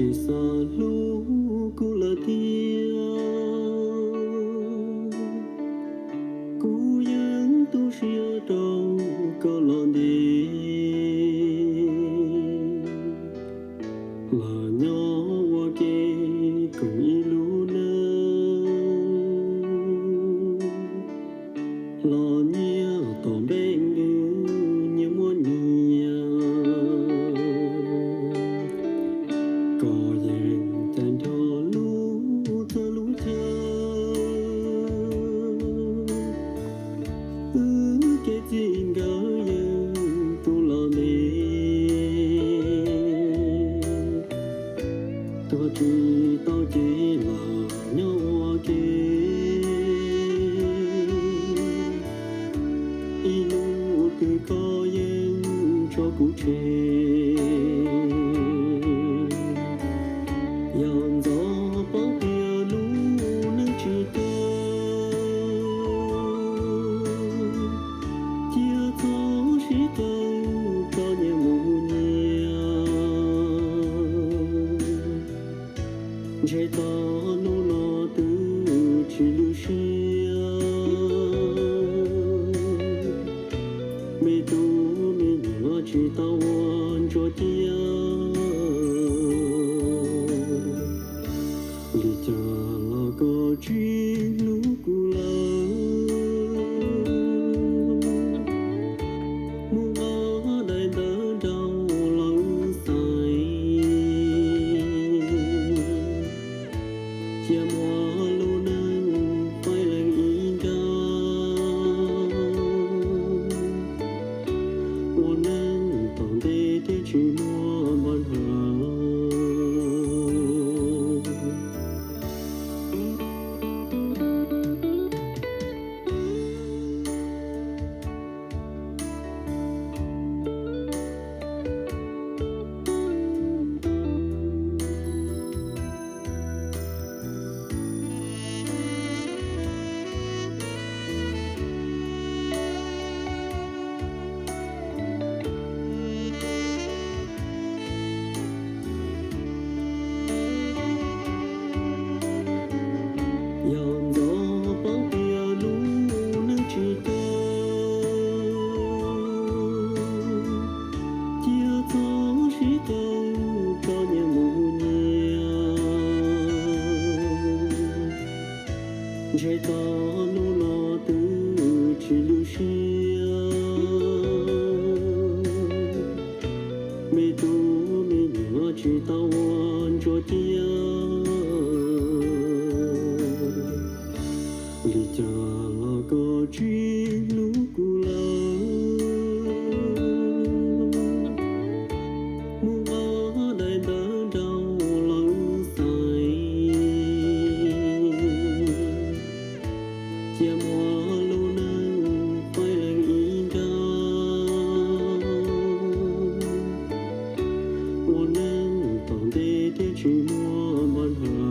Tsis xav hlub kuv lawm tiag, kuv yeej tu siab rau koj los ntev, los nyob ua ke koom ib lub neej, los nyiag tom npe wb nyias muaj nyias, koj yeej cais nrho lub txoj lub chaw, wb kev txij nkawm yeej tu los ntev, tuag tsis tau ces los nyob ua ke ib hnub twg koj yeej tso kuv tseg. Yog ntxov paub tias lub neej tsis tau, cia txhob sib qawm, koj nyias mus nyias. Ntshe txog hnub no twb tsis lwj siab, me tub me nyuam tsis tau ua ntsuag cia. Li cas los koj tsis hlub kuv lawm, mus nqa daim ntawv nrauj los wb xaiv, cia muab lub neej faib lees ib nrab, ua neej tom ntej thiaj tsis muaj npau suav. Yog ntxov paub tias lub neej tsis tau, cia txhob sib qawm, koj nyias mus nyias. Ntshe txog hnub no twb tsis lwj siab, me tub me nyuam tsis tau ua ntsuag cia. Li cas los koj tsis hlub kuv lawm, mus nqa daim ntawv nrauj los wb xaiv, cia muab lub neej faib lees ib nrab, ua neej tom ntej thiaj tsis muaj npau suav.